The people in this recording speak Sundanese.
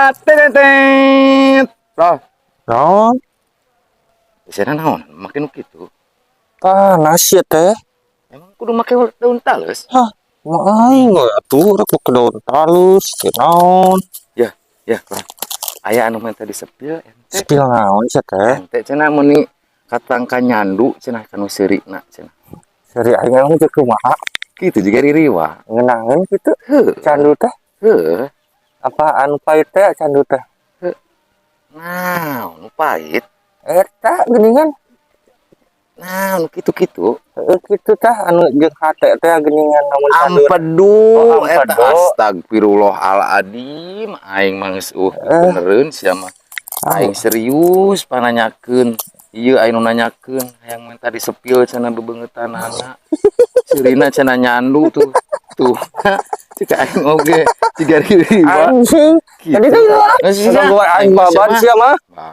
Tet. Loh, Naon? Sana naon? Make nu kitu. Panas ya teh. Emang kudu make daun tales? Hah, mah aing we atuh rek make daun talus, teh naon? Ya, ya, lah. Aya anu minta disepil ente. Spill naon sia teh? Ente cenah meuni katangka nyandu cenah kanu seurina cenah. Seuri aing emang teu kumaha? Kitu juga ririwa. Ngeunangeun kitu Heuh, candu teh. Heuh. Apa anu pahit teh candu teh? Nah, nu pahit. Eta geuningan. Nah, nu kitu-kitu. Heuh, kitu tah anu jeung hate teh geuningan namun candu. Ampedu. Oh, eta. ampedu. Astagfirullahaladzim, aing mah geus Eh. benereun sia mah. Aing serius pananyakeun. Ieu aing nu nanyakeun hayang minta disepil cenah bebeungeutanana. Seurina cenah nyandu tuh. Tuh. Cik aing oge jiga ririwa. Anjing. Gitu. Tadi teh Geus sia. gua aing mah baban sia sia mah. mah.